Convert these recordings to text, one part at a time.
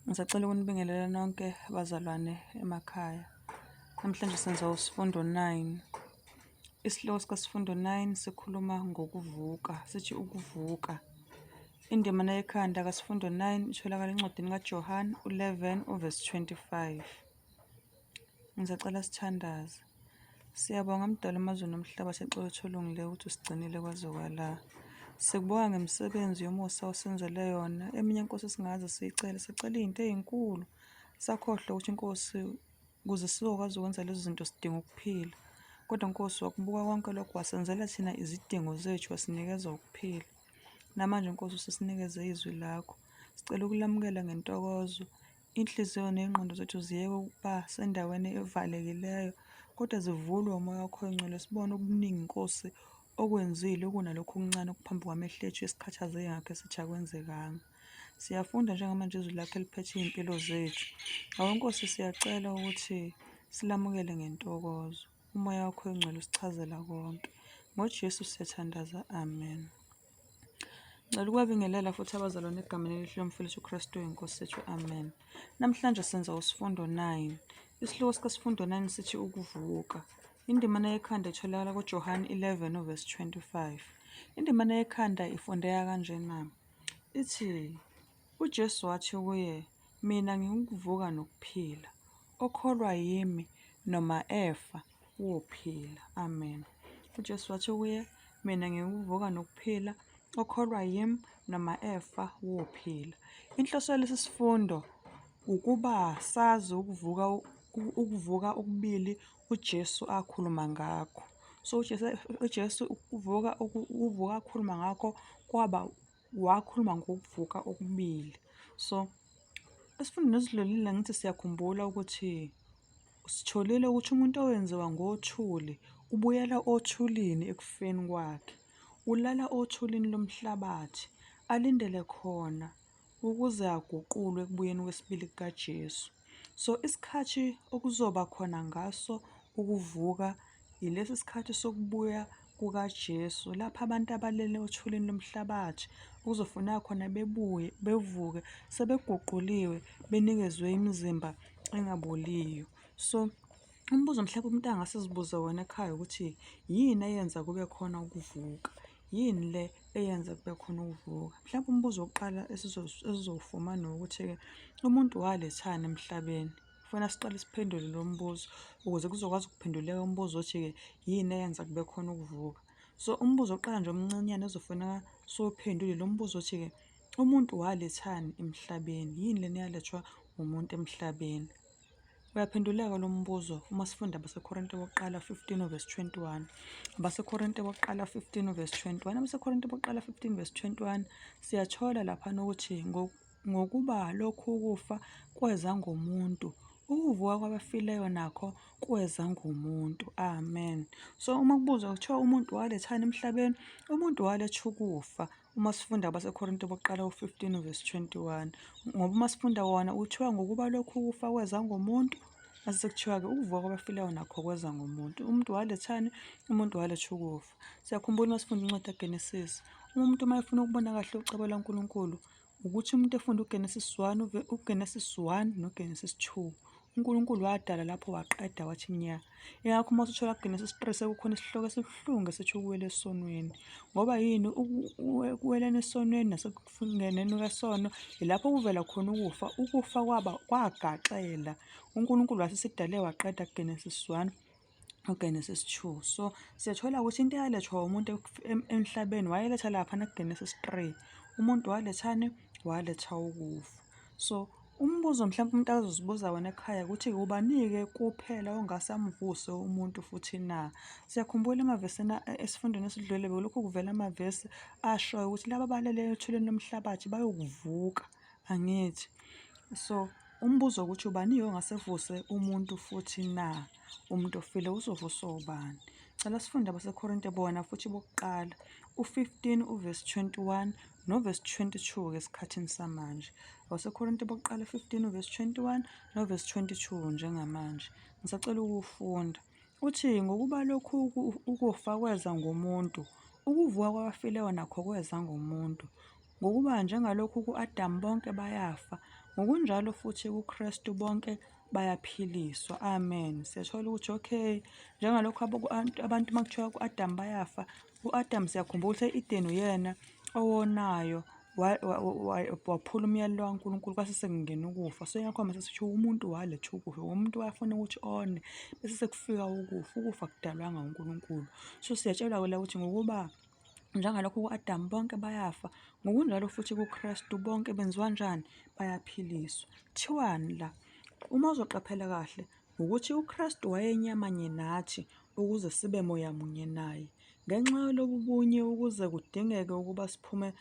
Ngisacela ukunibingelela nonke bazalwane emakhaya. Namhlanje senza usifundo 9. Isihloko sikasifundo 9 sikhuluma ngokuvuka, sithi ukuvuka. Indimana yekhanda kasifundo 9 itholakala encwadini kaJohane 11 uverse 25. Ngisacela sithandaze. Siyabonga Mdali wamazulu nomhlaba, siyacela ukuthi olungileyo ukuthi usigcinile kwaze kwala. Sikubonga ngemisebenzi yomusa osenzele yona. Eminye inkosi singaze siyicele, sicela izinto ezinkulu. Sakhohlwa ukuthi inkosi ukuze sizokwazi ukwenza lezi zinto sidinga ukuphila. Kodwa Nkosi wakubuka konke lokho wasenzela thina izidingo zethu wasinikeza ukuphila. Namanje Nkosi usisinikeze izwi lakho. Sicela ukulamukela ngentokozo. Inhliziyo ney'ngqondo zethu ziyeke ukuba sendaweni evalekileyo, kodwa zivulwe uMoya wakho oNgcwele, sibone okuningi, Nkosi, okwenzile kunalokhu okuncane okuphambi kwamehlo ethu esikhathazeke ngakho esithi akwenzekanga. Siyafunda njengamanje izwi lakho eliphethe iy'mpilo zethu. Awu Nkosi, siyacela ukuthi silamukele ngentokozo. UMoya wakho oNgcwele usichazela konke. NgoJesu siyathandaza, amen. Ngicela ukubabingelela futhi abazalwane egameni elihle lomfundisi uKristu inkosi yethu. Amen. Namhlanje senza usifundo 9. Isihloko sikasifundo 9 sithi ukuvuka. Indimana yekhanda itholakala kuJohane 11 uverse 25. Indimana yekhanda ifundeka kanjena. Ithi uJesu wathi kuye, mina ngingukuvuka nokuphila. Okholwa yimi noma efa wophila. Amen. UJesu wathi kuye, Mina ngingukuvuka nokuphila, okholwa yimi noma efa wophila. Inhloso yalesi sifundo ukuba sazi ukuvuka ukuvuka okubili uJesu akhuluma ngakho. So uJesu uJesu ukuvuka ukuvuka akhuluma ngakho kwaba wakhuluma ngokuvuka okubili. So esifundweni esidlulile ngithi siyakhumbula ukuthi sitholile ukuthi umuntu owenziwa ngothuli ubuyela othulini ekufeni kwakhe. Ulala othulini lomhlabathi alindele khona ukuze aguqulwe ekubuyeni kwesibili kukaJesu. So isikhathi okuzoba khona ngaso ukuvuka yilesi sikhathi sokubuya kukaJesu lapho abantu abalele othulini lomhlabathi kuzofuneka khona bebuye bevuke sebeguquliwe benikezwe imizimba engaboliyo. So umbuzo mhlawumbe umuntu angase azibuze wona ekhaya ukuthi yini eyenza kube khona ukuvuka? Yini le eyenza kube khona ukuvuka? Mhlawumbe umbuzo wokuqala esizowufumana ukuthi-ke umuntu walethani emhlabeni? Kufanele siqale siphendule lo mbuzo ukuze kuzokwazi ukuphenduleka umbuzo othi-ke yini eyenza kube khona ukuvuka. So umbuzo wokuqala nje omncinyane ozofuneka siwuphendule lo mbuzo othi-ke umuntu walethani emhlabeni? Yini lena eyalethwa umuntu emhlabeni? Uyaphenduleka lo mbuzo uma sifunda abaseKorinte bokuqala 15 verse 21. AbaseKorinte bokuqala 15 verse 21. AbaseKorinte bokuqala 15 verse 21 siyathola laphana ukuthi ngokuba lokhu ukufa kweza ngomuntu, ukuvuka kwabafileyo nakho kweza ngomuntu. Amen. So uma kubuzwa kuthiwa umuntu walethani emhlabeni, umuntu waletha ukufa. Uma sifunda abaseKorinte bokuqala u-15 verse 21, ngoba uma sifunda wona kuthiwa ngokuba lokhu ukufa kweza ngomuntu, mase sekuthiwa-ke ukuvuka kwabafileyo nakho kweza ngomuntu. Umuntu walethani? Umuntu waletha ukufa. Siyakhumbula uma sifunda incwadi kaGenesisi, uma umuntu uma efuna ukubona kahle ucebo laNkulunkulu, ukuthi umuntu efunde uGenesis 1, uGenesis 1 noGenesis 2. UNkulunkulu wadala lapho waqeda wathi nya. Ingakho uma usuthola kuGenesis 3 sekukhona isihloko esibuhlungu esithi ukuwela esonweni. Ngoba yini ukuweleni esonweni nasekungeneni kwesono yilapho kuvela khona ukufa. Ukufa kwaba kwagaxela. UNkulunkulu wasesidale waqeda kuGenesis 1 uGenesis 2. So siyathola ukuthi into eyalethwa umuntu emhlabeni wayeletha lapha nakuGenesis 3. Umuntu walethani? Waletha ukufa. So umbuzo mhlawumbe umuntu azozibuza wona ekhaya ukuthi ubani-ke kuphela ongase amvuse umuntu futhi na? Siyakhumbula emavesini esifundweni esidlule bekulokhu kuvela amavesi ashoyo ukuthi laba abalele ethulini lomhlabathi bayokuvuka, angithi? So umbuzo ukuthi ubani-ke ongase evuse umuntu futhi na? Umuntu ofile uzovuswa ubani? Cela sifunde abaseKorinte bona futhi bokuqala u-15 uvesi 21 novesi 22-ke esikhathini samanje. AbaseKorinte bokuqala 15 uvesi 21 novesi 22 njengamanje. Ngisacela ukuwufunda. Uthi ngokuba lokhu ukufa kweza ngomuntu, ukuvuka kwabafileyo nakho kweza ngomuntu. Ngokuba njengalokhu ku-Adamu bonke bayafa, ngokunjalo futhi kuKristu bonke bayaphiliswa. Amen. Siyathola ukuthi okay, njengalokhu abantu uma kuthiwa ku-Adamu bayafa, u-Adamu siyakhumbula ukuthi e-Edeni uyena owonayo waphula umyalelo kaNkulunkulu kwase sekungena ukufa. So ingakho mase sithiwa umuntu waletha ukufa, umuntu wayefuna ukuthi one bese sekufika ukufa. Ukufa kudalwanga uNkulunkulu. So siyatshelwa-ke la ukuthi ngokuba njengalokhu ku-Adamu bonke bayafa, ngokunjalo futhi kuKristu bonke benziwa njani? Bayaphiliswa. Kuthiwani la? Uma uzoqaphela kahle, ukuthi uKristu wayenyamanye nathi ukuze sibe moya munye naye. Ngenxa yalobu bunye ukuze kudingeke ukuba siphume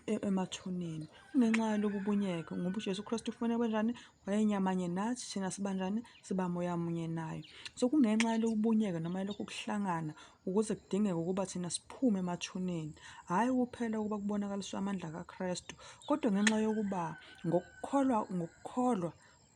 emathuneni. Kungenxa yalobu bunye-ke ngoba uJesu Kristu ufuna kanjani? Wayenyamanye nathi, thina siba njani? Siba moya munye naye. So kungenxa yalobu bunye-ke noma yalokhu kuhlangana ukuze kudingeke ukuba thina siphume emathuneni, hhayi kuphela ukuba kubonakaliswe amandla kaKristu, kodwa ngenxa yokuba ngokukholwa ngokukholwa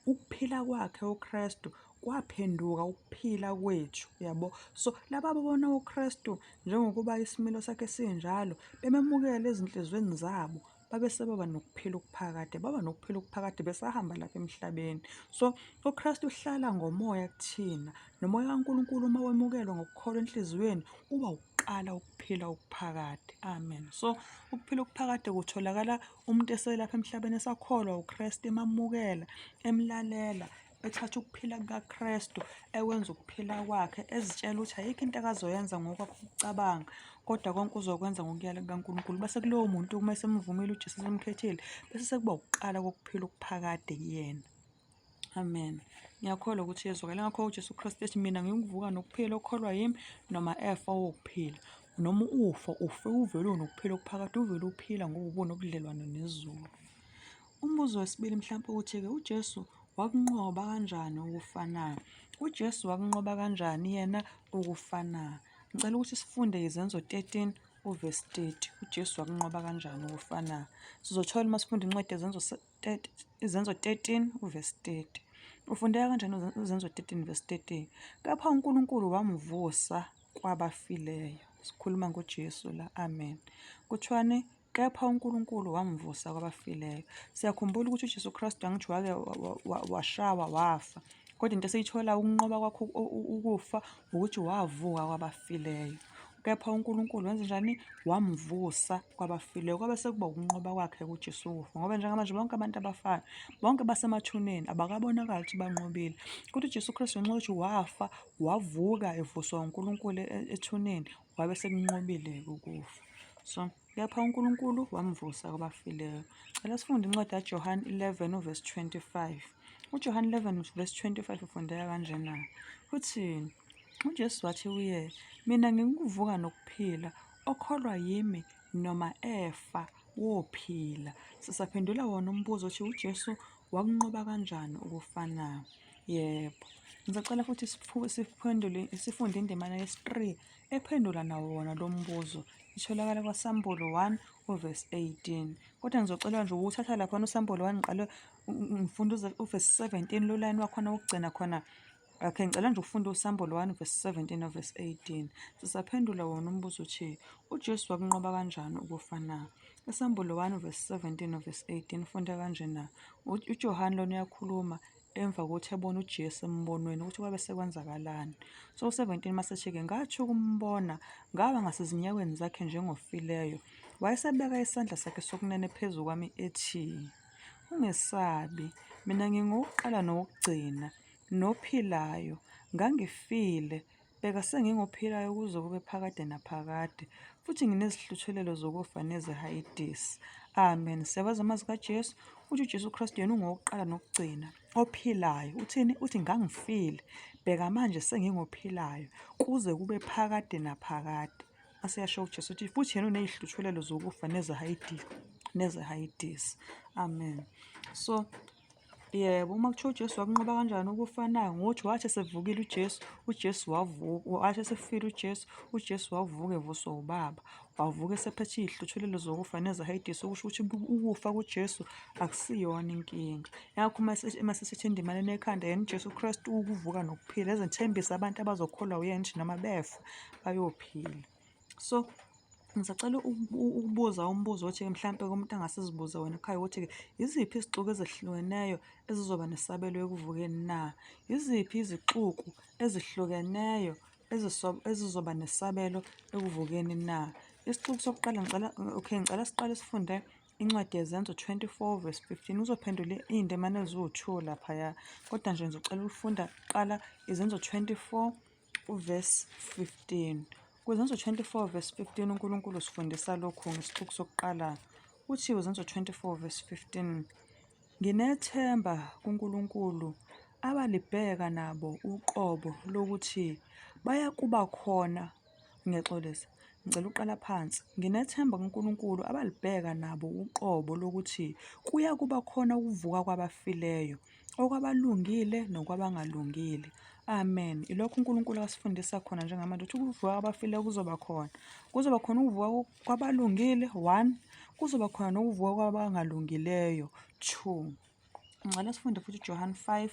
ukuphila kwakhe uKristu kwaphenduka ukuphila kwethu, yabo. So laba ababona uKristu njengokuba isimilo sakhe sinjalo, bememukela ezinhliziyweni zabo, babe sebaba nokuphila okuphakade, baba nokuphila okuphakade besahamba lapha emhlabeni. So uKristu uhlala ngomoya kuthina, nomoya kaNkulunkulu uma wemukelwa ngokukholwa enhliziyweni uba ukuqala ukuphila okuphakade. Amen. So ukuphila okuphakade kutholakala umuntu eselapha emhlabeni esakholwa uKristu, emamukela, emlalela, ethatha ukuphila kukaKristu ekwenza ukuphila kwakhe, ezitshela ukuthi ayikho into akazoyenza ngokwakhe ukucabanga, kodwa konke uzokwenza ngokuyala kukaNkulunkulu. Bese kulowo muntu uma esemvumile uJesu esemkhethile, bese sekuba ukuqala kokuphila okuphakade kuyena. Amen. Ngiyakholwa ukuthi yezwakala. Ngakho uJesu Kristu ethi mina ngikuvuka nokuphila okholwa yimi noma efa wokuphila. Noma ufa ufe uvele unokuphila okuphakade uvele uphila ngoba ubunobudlelwano nezulu. Umbuzo wesibili mhlampe uthi-ke uJesu wakunqoba kanjani ukufa na? UJesu wakunqoba kanjani yena ukufa na? Ngicela ukuthi sifunde Izenzo 13 uvesi 30. UJesu wakunqoba kanjani ukufa na? Sizothola uma sifunda incwadi yeZenzo Izenzo 13 uvesi 30. Ufundeka kanjani uZenzo 13 vesi 30? Kepha uNkulunkulu wamvusa kwabafileyo. Sikhuluma ngoJesu la. Amen. Kuthiwani? Kepha uNkulunkulu wamvusa kwabafileyo. Siyakhumbula ukuthi uJesu Kristu angithi wake washawa wafa. Kodwa into esiyithola ukunqoba kwakho ukufa ukuthi wavuka kwabafileyo. Kepha uNkulunkulu wenze njani? Wamvusa kwabafileyo. Kwabe sekuba ukunqoba kwakhe kuJesu ukufa. Ngoba njengamanje bonke abantu abafayo, bonke basemathuneni abakabonakali ukuthi banqobile. Kodwa uJesu Kristu ngenxa yokuthi wafa, wavuka evuswa uNkulunkulu ethuneni, wabe sekunqobile-ke ukufa. So Kepha uNkulunkulu wamvusa kwabafileyo. Cela sifunde incwadi kaJohane 11 uvesi 25. UJohane 11 vesi 25 ufundeka kanjena. Uthi uJesu wathi kuye, mina ngikuvuka nokuphila, okholwa yimi noma efa wophila. Sisaphendula wona umbuzo othi uJesu wakunqoba kanjani ukufa na? Yebo. Ngisacela futhi siphendule sifunde indimana yesi-3 ephendula nawo wona lo mbuzo. Itholakala kwaSambulo 1 uvesi 18. Kodwa ngizocela nje ukuthatha laphana uSambulo 1 ngiqale ngifunde uvesi 17 lo line wakhona wokugcina khona. Okay, ngicela nje ukufunda uSambulo 1 verse 17 no verse 18. Sisaphendula wona umbuzo uthi uJesu wakunqoba kanjani ukufa na? Isambulo 1 verse 17 no verse 18 funda kanjena. UJohane lona uyakhuluma emva kokuthi ebona uJesu embonweni ukuthi kwabe sekwenzakalani. So u-17 masethi-ke ngathi ukumbona ngaba ngasezinyaweni zakhe njengofileyo. Wayesebeka isandla sakhe sokunene phezu kwami ethi, Ungesabi, mina ngingowokuqala nowokugcina, nophilayo. Ngangifile, Bheka sengingophilayo kuze kube phakade naphakade, futhi nginezihluthulelo zokufa nezeHayidesi. Amen. Siyawazi amazwi kaJesu. Uthi uJesu Kristu yena ungowokuqala nokugcina, ophilayo. Uthini? Uthi ngangifile. Bheka manje sengingophilayo kuze kube phakade naphakade. Aseyasho uJesu uthi futhi yena unezihluthulelo zokufa nezeHayidesi, nezeHayidesi. Amen. So Yebo, uma kuthiwa uJesu wakunqoba kanjani ukufa na? Ngokuthi wathi esevukile uJesu, uJesu wavuka, wathi esefile uJesu, uJesu wavuka evuswa uBaba. Wavuka esephethe iy'hluthulelo zokufa nezehayidesi, okusho ukuthi ukufa kuJesu akusiyona inkinga. Yingakho uma sesithi endimaneni ekhanda, yena uJesu Kristu uwukuvuka nokuphila, ezethembisa abantu abazokholwa uyena ukuthi noma befa bayophila. So, Ngisacela ukubuza umbuzo othi-ke mhlampe umuntu angase azibuze wona ekhaya ukuthi-ke yiziphi izixuku ezehlukeneyo ezizoba nesabelo ekuvukeni na? Yiziphi izixuku ezihlukeneyo ezizoba nesabelo ekuvukeni na? Isixuku sokuqala ngicela, okay, ngicela siqale sifunde incwadi yeZenzo 24 verse 15. Uzophendula iy'ndimana eziwu-2 laphaya, kodwa nje ngizocela ukufunda kuqala iZenzo 24 uvesi 15. KuZenzo 24 verse 15 uNkulunkulu usifundisa lokhu ngesixuku sokuqala. Uthi uZenzo 24 verse 15, Nginethemba kuNkulunkulu abalibheka nabo uqobo lokuthi bayakuba khona, ngiyaxolisa, ngicela uqala phansi. Nginethemba kuNkulunkulu abalibheka nabo uqobo lokuthi kuyakuba khona ukuvuka kwabafileyo, okwabalungile nokwabangalungile. Amen. Ilokhu uNkulunkulu asifundisa khona njengamanje ukuthi ukuvuka kwabafileyo kuzoba khona. Kuzoba khona ukuvuka kwabalungile, one, kuzoba khona nokuvuka kwabangalungileyo, two. Ngicela sifunde futhi uJohn 5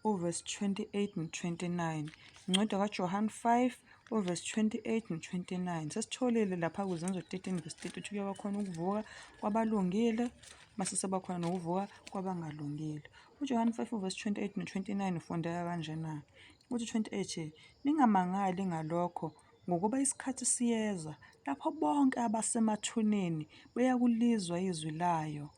uverse 28 no-29. Incwadi kaJohn 5 uverse 28 no-29. Sesitholile lapha kuZenzo 13 verse 30 ukuthi kuyoba khona ukuvuka kwabalungile mase seba khona nokuvuka kwabangalungile. UJohane 5 verse 28 no-29 ufundeka kanjena. Uthi 28, Ningamangali ngalokho, ngokuba isikhathi siyeza lapho bonke abasemathuneni beyakulizwa izwi layo.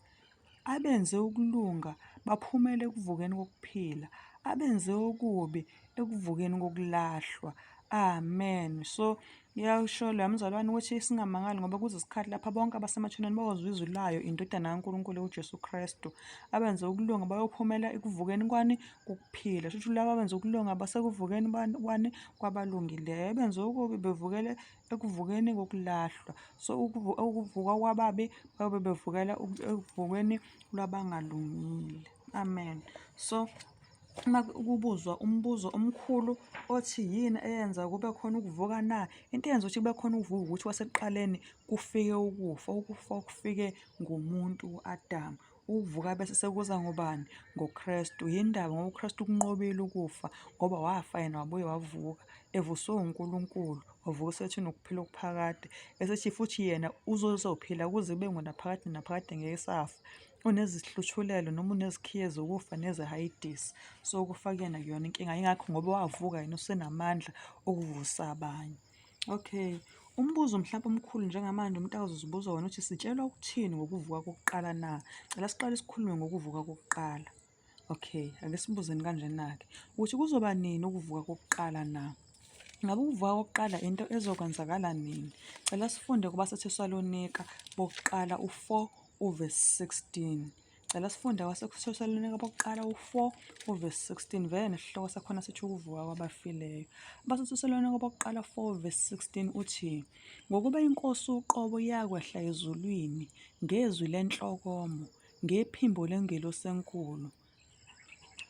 Abenze ukulunga baphumele ekuvukeni kokuphila, abenze okubi ekuvukeni kokulahlwa. Amen. So iyasho la mzalwane ukuthi singamangali ngoba kuze isikhathi lapha bonke abasemathuneni bayozwa izwi layo indodana kaNkulunkulu uJesu Kristu. Abenze ukulunga bayophumela ekuvukeni kwani kokuphila. Shuthi laba abenze ukulunga basekuvukeni kwani kwabalungileyo. Abenze okubi bevukele ekuvukeni kokulahlwa. So ukuvuka kwababi bayobe bevukela ekuvukeni lwabangalungile. Amen. So uma kubuzwa umbuzo omkhulu othi yini eyenza kube khona ukuvuka na? Into eyenza ukuthi kube khona ukuvuka ukuthi kwasekuqaleni kufike ukufa, ukufa okufike ngomuntu u-Adamu. Ukuvuka bese sekuza ngobani? NgoKristu. Yindaba ngoba uKristu ukunqobile ukufa ngoba wafa yena wabuye wavuka evuswe uNkulunkulu, wavuka esethi unokuphila okuphakade. Esethi futhi yena uzozophila kuze kube ngunaphakade naphakade ngeke esafa. Unezihluthulelo noma unezikhiye zokufa nezehayidisi. So ukufa kuyena akuyona inkinga, yingakho ngoba wavuka yena usenamandla okuvusa abanye. Okay, umbuzo mhlawumpe omkhulu njengamanje umuntu azozibuza wona ukuthi sitshelwa ukuthini ngokuvuka kokuqala na? Cela siqale sikhulume ngokuvuka kokuqala. Okay, ake sibuzeni kanjena-ke ukuthi kuzoba nini ukuvuka kokuqala na? Ngabe ukuvuka kokuqala into ezokwenzakala nini? Cela sifunde kubaseThesalonika bokuqala u-4 uvesi 16. Cela sifunde kwabaseThesalonika bokuqala u-4 uvesi 16. Vele nesihloko sakhona sithi ukuvuka kwabafileyo. AbaseThesalonika bokuqala 4 verse 16 uthi, Ngokuba iNkosi uqobo iyakwehla ezulwini ngezwi lenhlokomo, ngephimbo lengelosi enkulu,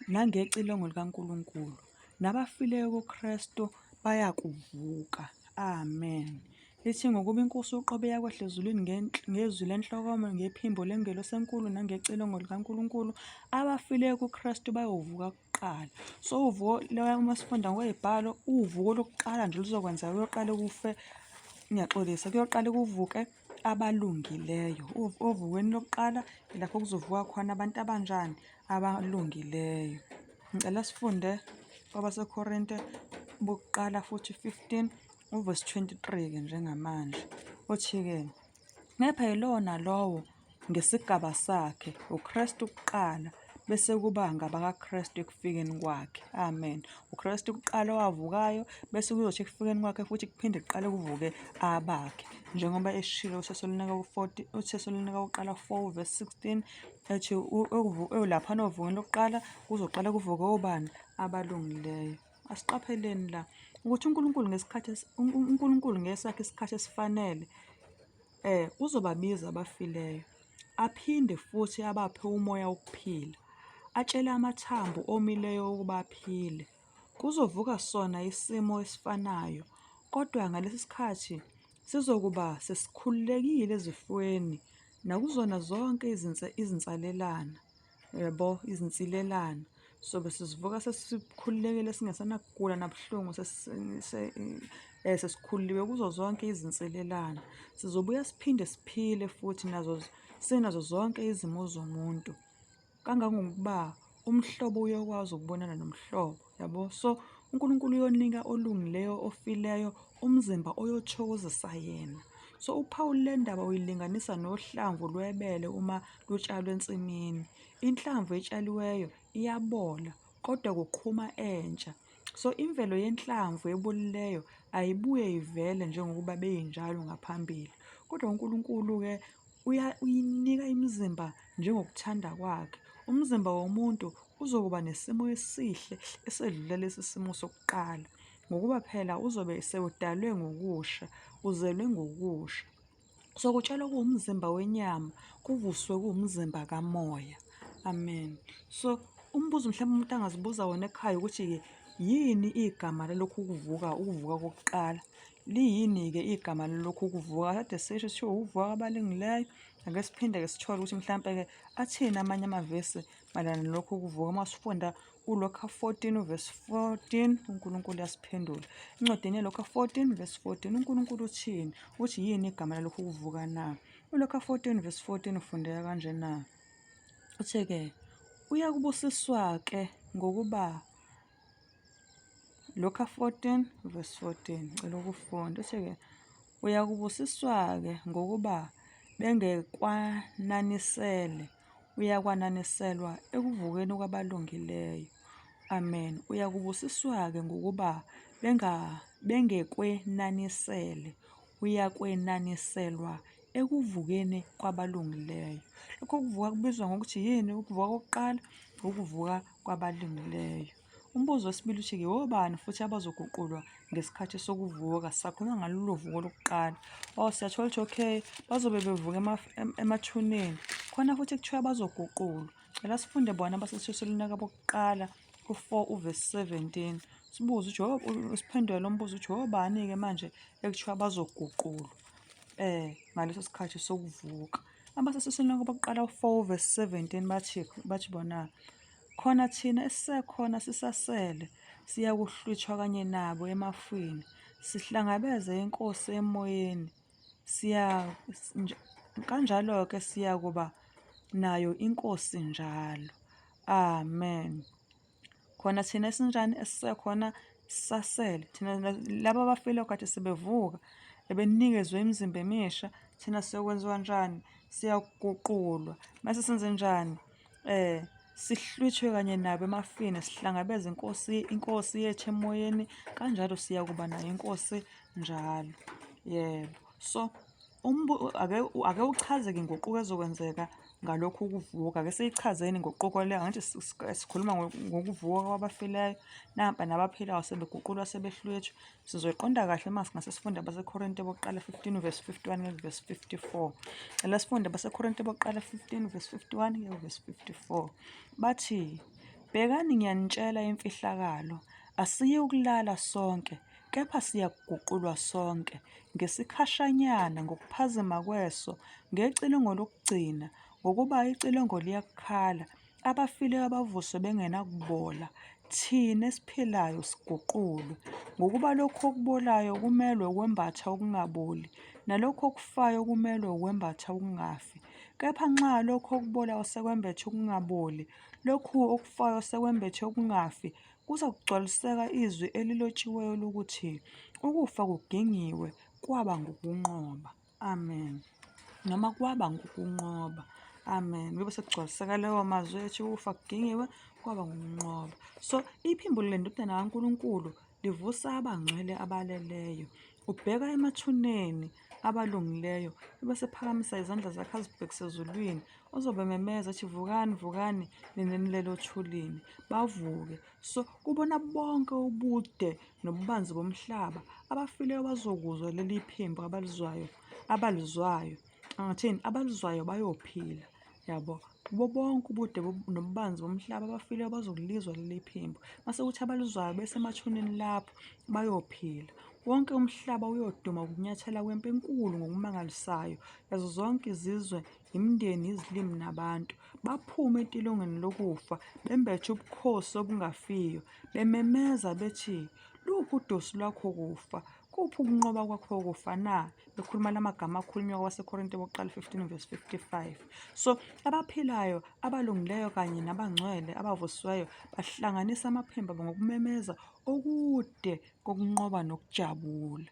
nangecilongo likaNkulunkulu, nabafileyo kuKristu bayakuvuka. Amen. Lithi ngokuba iNkosi uqobo iyakwehla ezulwini ngezwi lenhlokomo, ngephimbo lengelosi enkulu, nangecilongo likaNkulunkulu, abafileyo kuKristu bayovuka kuqala. So uvuko loya uma sifunda ngokwey'bhalo, uvuko lokuqala nje luzokwenzeka kuyoqale kufe, ngiyaxolisa, kuyoqale kuvuke abalungileyo. Ovukweni lokuqala ilapho kuzovuka khona abantu abanjani? Abalungileyo. Ngicela sifunde kwabaseKorinte bokuqala futhi 15 uvesi 23-ke njengamanje. Othi-ke, kepha yilowo nalowo ngesigaba sakhe, uKristu kuqala, bese kuba ngabakaKristu ekufikeni kwakhe. Amen. UKristu kuqala owavukayo, bese kuzothi ekufikeni kwakhe futhi kuphinde kuqale kuvuke abakhe. Njengoba eshilo uThesalonika ku-40, uThesalonika wokuqala 4 verse 16 ethi laphana ovukweni lokuqala kuzoqala kuvuke obani? Abalungileyo. Asiqapheleni la ukuthi uNkulunkulu ngesikhathi uNkulunkulu ngesakhe isikhathi esifanele uzobabiza abafileyo, aphinde futhi abaphe umoya wokuphila, atshele amathambo omileyo ukuba aphile. Kuzovuka sona isimo esifanayo, kodwa ngalesi sikhathi sizokuba sesikhululekile ezifweni nakuzona zonke izinsalelana. Uyabo, izinsilelana. Sobe sesivuka sesikhululekile singesanakugula nabuhlungu Sesikhululiwe kuzo zonke izinselelana. Sizobuya siphinde siphile futhi nazo sinazo zonke izimo zomuntu. Kangangokuba umhlobo uyokwazi ukubonana nomhlobo, yabo. So uNkulunkulu uyonika olungileyo ofileyo umzimba oyothokozisa yena. So uPawulu le ndaba uyilinganisa nohlamvu lwebele uma lutshalwe ensimini. Inhlamvu etshaliweyo iyabola kodwa kuqhuma entsha. So imvelo yenhlamvu ebolileyo ayibuye ivele njengokuba beyinjalo ngaphambili. Kodwa uNkulunkulu-ke uyinika imizimba njengokuthanda kwakhe. Umzimba womuntu uzokuba nesimo esihle esedlula lesi simo sokuqala, ngokuba phela uzobe sewudalwe ngokusha, uzelwe ngokusha. So kutshalwa kuwumzimba wenyama, kuvuswe kuwumzimba kamoya. Amen. So umbuzo mhlawumbe umuntu angazibuza wona ekhaya ukuthi-ke yini igama lalokhu kuvuka, ukuvuka kokuqala? Liyini-ke igama lalokhu kuvuka? Kade sisho sithiwa ukuvuka kwabalungileyo. Ake siphinde-ke sithole ukuthi mhlampe-ke athini amanye amavesi mayelana nalokhu kuvuka. Uma sifunda uLuka 14 uvesi 14 uNkulunkulu uyasiphendula. Encwadini yeLuka 14 verse 14 uNkulunkulu uthini? Uthi yini igama lalokhu kuvuka na? ULuka 14 verse 14 ufundeka kanje na? Uthi-ke uyakubusiswa-ke ngokuba Luka 14 verse 14 cela ukufunda uthi-ke uyakubusiswa-ke ngokuba bengekwananiselwe Uyakwananiselwa ekuvukeni kwabalungileyo. Amen. Uyakubusiswa-ke ngokuba bengekwenanisele. Uyakwenaniselwa ekuvukeni kwabalungileyo. Lokho kuvuka kubizwa ngokuthi yini? Ukuvuka kokuqala, ukuvuka kwabalungileyo. Umbuzo wesibili uthi-ke obani futhi abazoguqulwa ngesikhathi sokuvuka? Sisakhuluma ngalolu vuko lokuqala. Oh, siyathola ukuthi okay, bazobe bevuka emathuneni. Khona futhi kuthiwa bazoguqulwa. Cela sifunde bona abaseThesalonika bokuqala ku-4 uvesi 17. Sibuze uJob, usiphendule lo mbuzo uthi obani-ke manje ekuthiwa bazoguqulwa ngaleso sikhathi sokuvuka. AbaseThesalonika bokuqala u-4 uvesi 17 bathi bona Khona thina esisekhona sisasele, siyakuhlwithwa kanye nabo emafwini, sihlangabeze iNkosi emoyeni, siya kanjalo-ke siyakuba nayo iNkosi njalo. Amen. Khona thina esinjani esisekhona sisasele, thina laba abafile kade sebevuka, ebenikezwe imizimba emisha, thina siyokwenziwa njani? Siyaguqulwa. Mase senze njani? Sihlwithwe kanye nabo emafini, sihlangabeze inkosi, inkosi yethu emoyeni, kanjalo siyakuba nayo inkosi njalo. Yebo. So, ake ake uchaze-ke inguquko ezokwenzeka ngalokhu ukuvuka. Ake siyichazeni inguquko le, angithi sikhuluma ngokuvuka kwabafileyo, nampa nabaphilayo sebeguqulwa sebehlwithwa. Sizoyiqonda kahle uma singase sifunde abaseKorinte bokuqala 15 verse 51 verse 54. Cela sifunde abaseKorinte bokuqala 15 verse 51 verse 54. Bathi, Bhekani ngiyanitshela imfihlakalo, asiyi ukulala sonke, kepha siyakuguqulwa sonke, ngesikhashanyana, ngokuphazima kweso, ngecilongo lokugcina, ngokuba icilongo liyakukhala, Abafileyo abavuswe bengenakubola, thina esiphilayo siguqulwe. Ngokuba lokhu okubolayo kumelwe ukwembatha okungaboli, nalokhu okufayo kumelwe ukwembatha ukungafi. Kepha nxa lokhu okubolayo sekwembethe ukungaboli, lokhu okufayo sekwembethe ukungafi, kuzakugcwaliseka izwi elilotshiweyo lokuthi, Ukufa kugingiwe kwaba ngukunqoba. Amen. Noma kwaba ngukunqoba. Amen. Kube sekugcwaliseka lawo mazwi ethi ukufa kugingiwe kwaba ngukunqoba. So iphimbo lendodana kaNkulunkulu livusa abangcwele abaleleyo. Ubheka emathuneni abalungileyo ebese phakamisa izandla zakhe azibhekise ezulwini. Uzobe memeza ethi vukani vukani nina enilele othulini. Bavuke. So kubona bonke ubude nobubanzi bomhlaba, abafileyo bazokuzwa leli phimbo abalizwayo, abalizwayo. Angathini? Abalizwayo bayophila. Yabo? Kubo bonke ubude nobubanzi bomhlaba, abafileyo bazokulizwa leli phimbo. Mase kuthi abalizwayo besemathuneni lapho bayophila. Wonke umhlaba uyoduma ukunyathela kwempi enkulu ngokumangalisayo yazo zonke izizwe, imindeni, izilimi nabantu. Baphume etilongweni lokufa bembethe ubukhosi obungafiyo, bememeza bethi, Luphi udosi lwakho kufa? Kuphi ukunqoba kwakho kokufa na? Bekhuluma la magama akhulunywa kwabaseKorinte bokuqala 15 verse 55. So abaphilayo, abalungileyo kanye nabangcwele abavusiweyo bahlanganisa amaphimbo abo ngokumemeza okude kokunqoba nokujabula.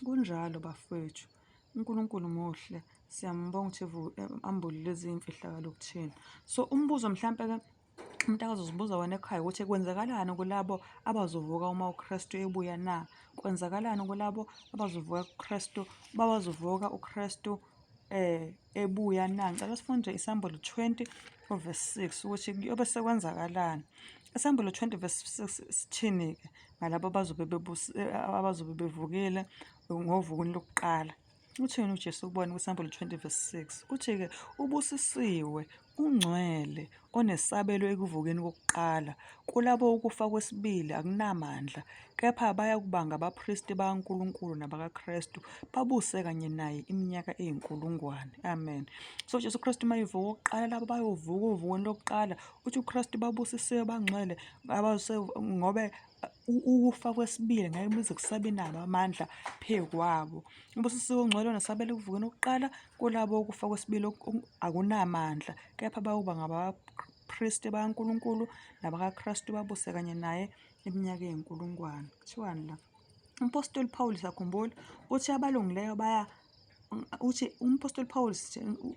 Kunjalo bafowethu. UNkulunkulu muhle. Siyambonga ukuthi ambulile izimfihlakalo kuthina. So umbuzo mhlampe ke umuntu akazozibuza wena ekhaya ukuthi kwenzakalani kulabo abazovuka uma uKristu ebuya na? Kwenzakalani kulabo abazovuka kuKristu, babazovuka uKristu ebuya na? Ngicela sifunde iSambulo 20 verse 6 ukuthi kuyobe sekwenzakalani. Isambulo 20 verse 6 sithini-ke ngalabo abazobe abazobe bevukile ngovukweni lokuqala? Uthini uJesu kubona kwiSambulo 20 verse 6? Uthi-ke ubusisiwe, ungcwele, onesabelo ekuvukeni kokuqala. Kulabo ukufa kwesibili akunamandla, kepha bayakuba ngabapristi bakaNkulunkulu nabakaKristu, babuse kanye naye iminyaka eyinkulungwane. Amen. So Jesu Kristu uma evuka okokuqala, labo bayovuka ovukweni lokuqala. Uthi uKristu babusisiwe bangcwele abase ngobe ukufa kwesibili ngeke kuze kusabe nabo amandla phezu kwabo. Ubusisiwe ongcwele onesabelo ekuvukeni kokuqala, kulabo ukufa kwesibili akunamandla, kepha bayoba ngabapristi bakaNkulunkulu nabakaKristu babuse kanye naye iminyaka eyinkulungwane. Kuthiwani la? Umphostoli Pawulu siyakhumbula uthi abalungileyo baya uthi umphostoli Pawulu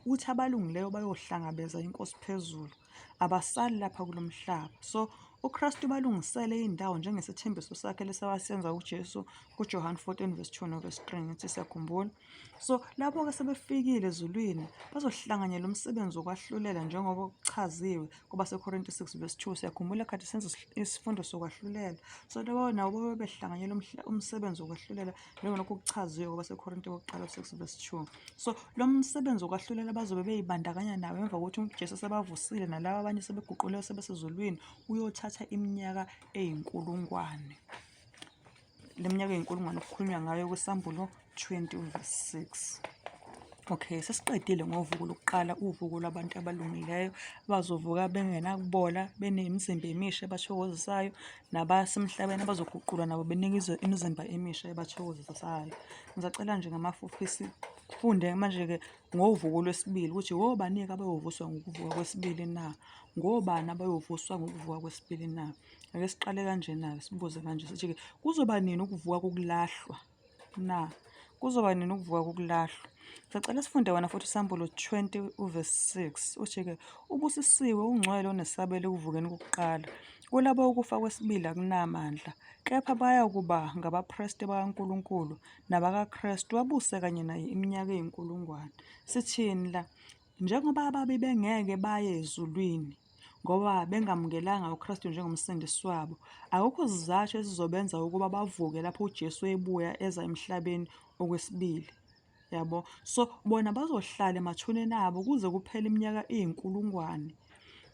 uthi abalungileyo bayohlangabeza inkosi phezulu. Abasali lapha kulo mhlaba. So uKristu ubalungisele indawo njengesethembiso sakhe lesawasenza uJesu kuJohane 14 verse 2 no verse 3 ngithi siyakhumbula. So lapho-ke sebefikile ezulwini bazohlanganyela umsebenzi wokwahlulela njengoba kuchaziwe kwabaseKorinte 6 verse 2. Siyakhumbula khathi senza isifundo sokwahlulela. So labo nabo babe behlanganyela umsebenzi wokwahlulela njengalokhu kuchaziwe kwabaseKorinte bokuqala 6 verse 2. So lo msebenzi wokwahlulela bazobe beyibandakanya nawo emva kokuthi uJesu sebavusile nalaba abanye sebeguquliwe sebesezulwini uyothatha iminyaka eyinkulungwane. Le minyaka eyinkulungwane okukhulunywa ngayo kwiSambulo 20 verse 6. Okay, sesiqedile ngovuko lokuqala, uvuko lwabantu abalungileyo abazovuka bengenakubola, benemizimba emisha ebathokozisayo, nabasemhlabeni abazoguqulwa nabo benikezwe imizimba emisha ebathokozisayo. Ngisacela nje ngamafuphi sifunde manje-ke ngovuko lwesibili ukuthi ngobani-ke abayovuswa ngokuvuka kwesibili na? Ngobani abayovuswa ngokuvuka kwesibili na? Ake siqale kanjena-ke sibuze kanje sithi-ke kuzoba nini ukuvuka kokulahlwa na? Kuzoba nini ukuvuka kokulahlwa? Sacela sifunde wena futhi iSambulo 20 uverse 6 uthi-ke ubusisiwe ungcwele onesabelo ekuvukeni kokuqala. Kulabo ukufa kwesibili akunamandla, kepha bayakuba ngabapriste bakaNkulunkulu nabakaKristu babuse kanye naye iminyaka eyinkulungwane. Sithini la? Njengoba ababi bengeke baye ezulwini ngoba bengamukelanga uKristu njengomsindisi wabo, akukho sizathu esizobenza ukuba bavuke lapho uJesu ebuya eza emhlabeni okwesibili. Yabo? So bona bazohlala emathuneni abo kuze kuphele iminyaka eyinkulungwane.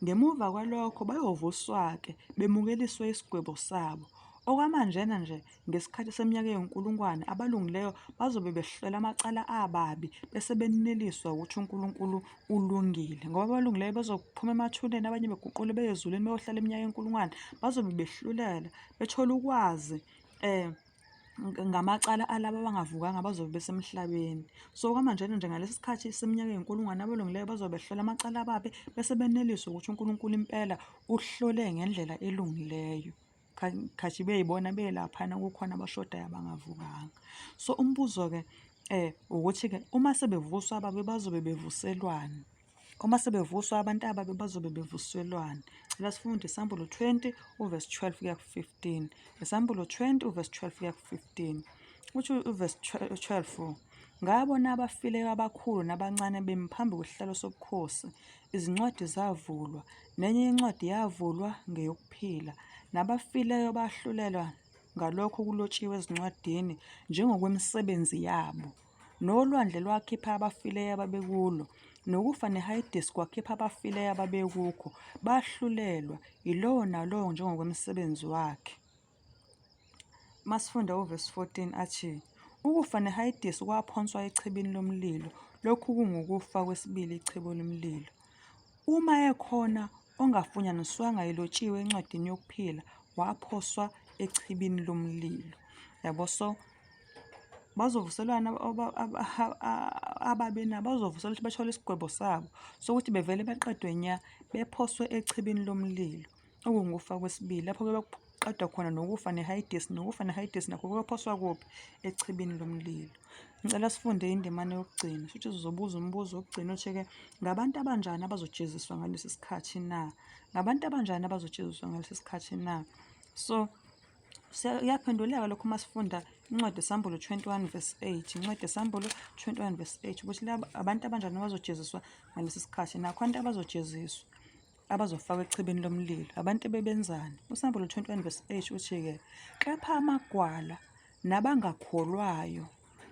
Ngemuva kwalokho bayovuswa-ke bemukeliswe isigwebo sabo. Okwamanjena nje, ngesikhathi seminyaka eyinkulungwane, abalungileyo bazobe behlola amacala ababi bese beneliswa ukuthi uNkulunkulu ulungile. Ngoba abalungileyo bazophuma emathuneni, abanye beguqule beye ezulwini beyohlala iminyaka eyinkulungwane, bazobe behlulela, bethola ukwazi um ngamacala alaba abangavukanga bazobe besemhlabeni. So kwamanjena nje ngalesi sikhathi seminyaka eyinkulungwane abalungileyo bazobe behlola amacala ababi bese beneliswa ukuthi uNkulunkulu impela uhlole ngendlela elungileyo. Khathi beyibona belaphana kukhona abashodayo abangavukanga. So umbuzo-ke ukuthi-ke uma sebevuswa ababi bazobe bevuselwani? Uma sebevuswa abantu ababi bazobe bevuselwani? Cela sifunde iSambulo 20 uvesi 12 kuya ku-15. Isambulo 20 uvesi 12 kuya ku-15. Uthi uvesi 12 ngabona abafileyo abakhulu nabancane bemi phambi kwesihlalo sobukhosi, izincwadi zavulwa, nenye incwadi yavulwa ngeyokuphila, nabafileyo bahlulelwa ngalokho okulotshiwe ezincwadini njengokwemisebenzi yabo. Nolwandle lwakhipha abafileyo ababekulo, nokufa neHayidesi kwakhipha abafileyo ababekukho, bahlulelwa, yilowo nalowo njengokwemisebenzi wakhe. Masifunda uvesi 14 athi, Ukufa neHayidesi kwaphonswa echibini lomlilo, lokhu kungukufa kwesibili ichibi lomlilo. Uma ekhona ongafunyaniswanga elotshiwe encwadini yokuphila, waphoswa echibini lomlilo. Yabo so Bazovuselwana ababi na? Bazovuselwa ukuthi bathole isigwebo sabo sokuthi bevele beqedwe nya, bephoswe echibini lomlilo, okungukufa kwesibili. Lapho-ke bekuqedwa khona nokufa nehayidesi, nokufa nehayidesi nakho kuyophoswa kuphi? Echibini lomlilo. Ngicela sifunde indimana yokugcina. Shuthi sizobuza umbuzo wokugcina othi-ke ngabantu abanjani abazojeziswa ngalesi sikhathi na? Ngabantu abanjani abazojeziswa ngalesi sikhathi na? So Kuyaphenduleka lokhu uma sifunda incwadi yeSambulo 21 verse 8. Incwadi yeSambulo 21 verse 8 ukuthi laba abantu abanjani abazojeziswa ngalesi sikhathi nakho abantu abazojeziswa abazofakwa echibini lomlilo abantu ebebenzani. USambulo 21 verse 8 uthi-ke kepha amagwala nabangakholwayo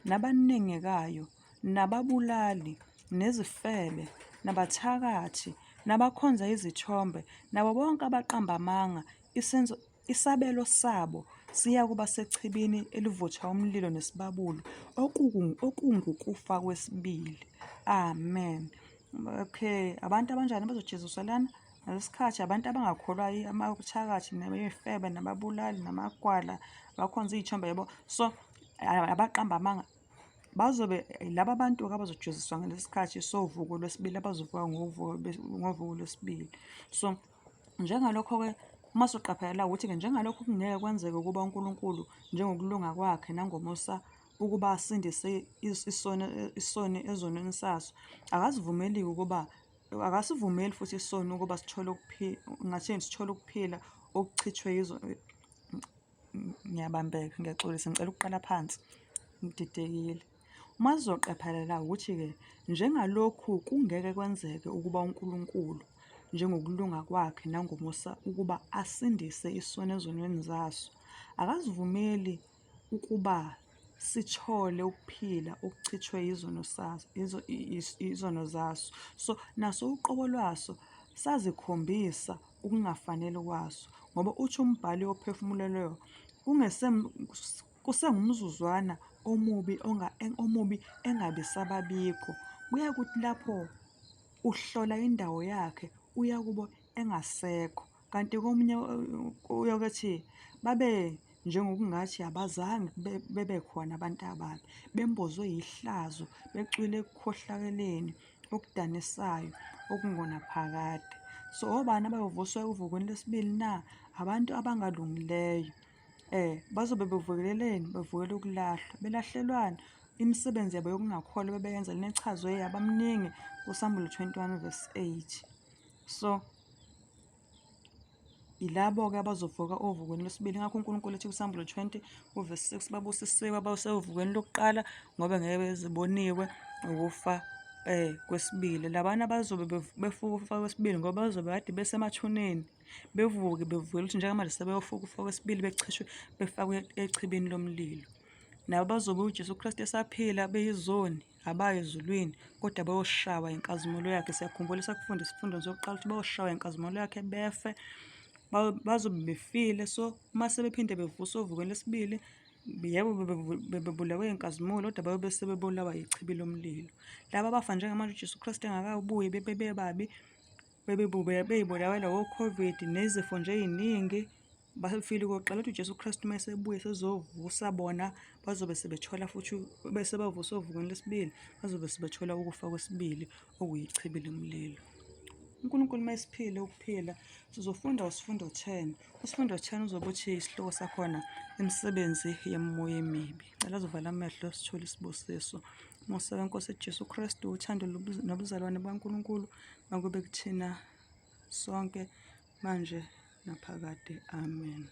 nabanengekayo nababulali nezifebe nabathakathi nabakhonza izithombe nabo bonke abaqamba amanga isenzo Isabelo sabo siyakuba sechibini elivutha umlilo nesibabuli, okungukufa kwesibili. Amen. Okay, abantu abanjani abazojeziswa lana? Ngalesikhathi abantu abangakholwayo, abathakathi nabefebe nababulali namagwala, abakhonza iy'thombe yabo. So abaqamba amanga bazobe laba bantu-ke abazojeziswa ngalesi sikhathi sovuko lwesibili, abazovuka ngovuko lwesibili. So Njengalokho-ke, uma soqaphela ukuthi-ke njengalokho kungeke kwenzeke ukuba uNkulunkulu njengokulunga kwakhe nangomusa ukuba asindise isoni, isoni ezonweni saso, akasivumeli ukuba akasivumeli futhi isoni ukuba sithole ukuphila, ngathini sithole ukuphila okuchithwe yizo. Ngiyabambeka, ngiyaxolisa, ngicela ukuqala phansi, ngididekile. Uma sizoqaphelela ukuthi-ke njengalokhu kungeke kwenzeke ukuba uNkulunkulu njengokulunga kwakhe nangomusa ukuba asindise isoni ezonweni zaso, akasivumeli ukuba sithole ukuphila okuchithwe yizono saso, izono zaso. So naso uqobo lwaso sazikhombisa ukungafanele kwaso ngoba uthi umbhali ophefumulelweyo kusengumzuzwana omubi omubi engabe sababikho. Kuyakuthi lapho uhlola indawo yakhe uyakubo engasekho. Kanti komunye uyokethi babe njengokungathi abazange bebe khona abantu ababi, bembozwe yihlazo, becwile ekukhohlakeleni okudanisayo okungunaphakade. So obani abayovuswa evukweni lesibili na? Abantu abangalungileyo. Bazobe bevukeleleni? Bevukela ukulahlwa. Belahlelwani? Imisebenzi yabo yokungakholwa bebeyenza lena echazwe yabamningi kuSambulo 21 verse 8. So Yilabo-ke abazovuka ovukweni lwesibili. Ingakho uNkulunkulu ethi kuSambulo 20 uvesi 6 babusisiwe abasevukweni lokuqala ngoba ngeke beziboniwe ukufa kwesibili. Labana bazobe befuka ukufa kwesibili ngoba bazobe kade besemathuneni bevuke bevukela ukuthi njengamanje sebeyofuka ukufa kwesibili bechishwe befakwe echibini lomlilo. Nabo bazobe uJesu Kristu esaphila beyizoni abayi ezulwini kodwa bayoshawa inkazimulo yakhe. Siyakhumbula esakufunda esifundweni sokuqala ukuthi bayoshawa inkazimulo yakhe befe, bazobe befile. So uma sebephinde bevuswa ovukweni lwesibili, yebo bebebulawe inkazimulo kodwa bayobe sebebulawa yichibi lomlilo. Laba abafa njengamanje uJesu Kristu engakabuyi bebe bebabi, beyibulawela o-COVID nezifo nje ey'ningi. Bafile okokuqala ukuthi uJesu Kristu uma esebuya esezovusa bona bazobe sebethola futhi bese bavuswa ovukweni lwesibili bazobe sebethola ukufa kwesibili okuyichibi lomlilo. UNkulunkulu uma esiphile ukuphila sizofunda usifundo 10. Usifundo 10 uzobe uthi isihloko sakhona imisebenzi yemimoya emibi. Cela uzovala amehlo sithole isibusiso. Musa wenkosi Jesu Kristu, uthando nobuzalwane bukaNkulunkulu makube kuthina sonke manje naphakade. Amen.